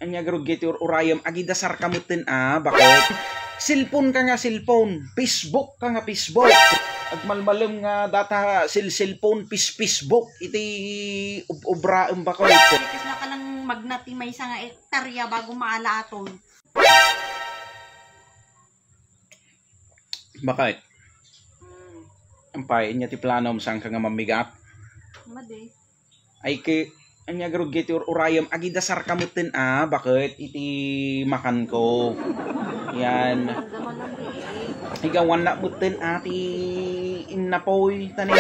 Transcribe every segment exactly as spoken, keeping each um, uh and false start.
Ania garud giti ur-urayem, agidasarka metten a, baket? Cellphone ka nga cellphone, Facebook ka nga Facebook. Agmalmalem nga data cell-, cellphone, pis-, Facebook iti ub-, ubraem, baket. Kasla ka lang magna ti maysa nga ektarya bago maala aton. Baket? Hmm. Ampay, ania ti planom, saanka nga mammigat? Madi. Ay, ke, ania garud giti ur-urayem, agidasarka metten a, baket iti makanko. Yan. Igawannak metten a ti innapoy, ta ne,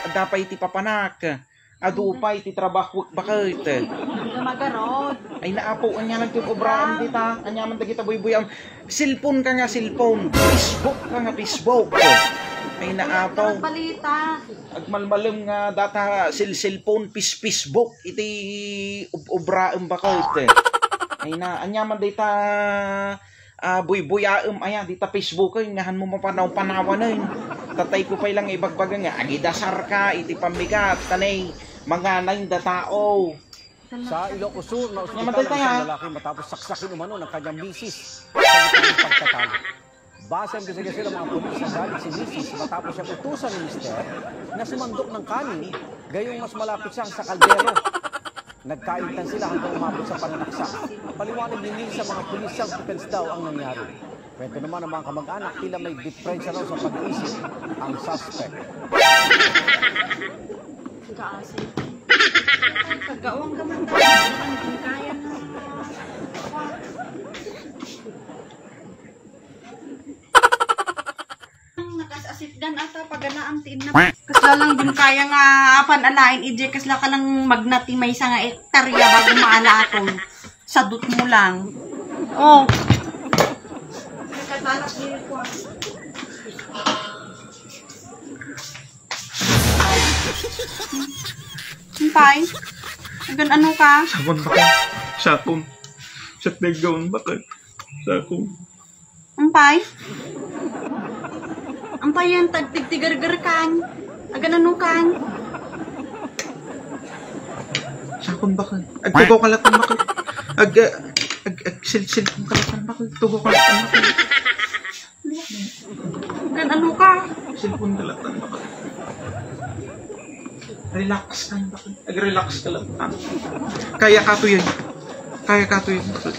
adda pay ti papanak. Adu pay ti trabahok, baket. Magarod. Ay, naapo, ania lang ti obraan dita, ania man dagita buybuyaem. Cellphone ka nga cellphone, Facebook ka nga Facebook. Ay, naapo. Balita. Agmalmalem nga data cell-, cellphone, pis-, Facebook iti ub-, ubraem, baket. Ay na, ania man dayta, ah, buybuyaem aya dita Facebook, ay, nga hanmo mapanaw-panawanen. Tatay ko pay lang ibagbaga nga agidasarka iti pammigat, ta ne, manganay dayta tao. Sa Ilocos Sur, naospitalan ang isang lalaki matapos saksakin umano ng kanyang misis sa gitna ng pagtatalo. Base ang investigasyon ng mga pulis, nagalit si misis matapos siyang utusan ni mister na sumandok ng kanin gayong mas malapit siya sa kaldero. Nagkainitan sila hanggang umabot sa pananaksak. Paliwanag ni misis sa mga pulis, self-defense daw ang nangyari. Kwento naman ng mga kamag-anak, tila may diperensya raw sa pag-iisip ang suspect. Kagawas. Kagawang ka man talaga. Hindi kaya na. Nakasasitgan ata, paganaam ti inna. Kasla lang din kaya nga apan alain, ije kasla ka lang magna ti maysa nga ektarya bago maala aton. Sadut mo lang. Oh. Nakatalak din ko. Ampay? Agan ano ka? Sakon, baket. Sakon. Saknay gawon, baket. Sakon. Ampay? Ampay yan, tagtigtigargar kan. Agan ano kan? Sakon, baket. Agtugaw ka latta, baket. Ag, ag, ag, sil-, cellphone ka latta, baket. Tugaw ka latta, baket. Agan ano ka? Cellphone ka latta, baket. Relax ka, baket. Ag-relax ka latta. Kaya ka to yan. Kaya ka to yan, baket.